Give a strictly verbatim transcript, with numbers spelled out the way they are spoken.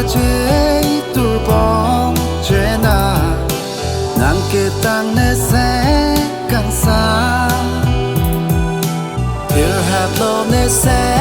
Che turbong chena nang ketang ne se kangsa. Thirhat lo ne se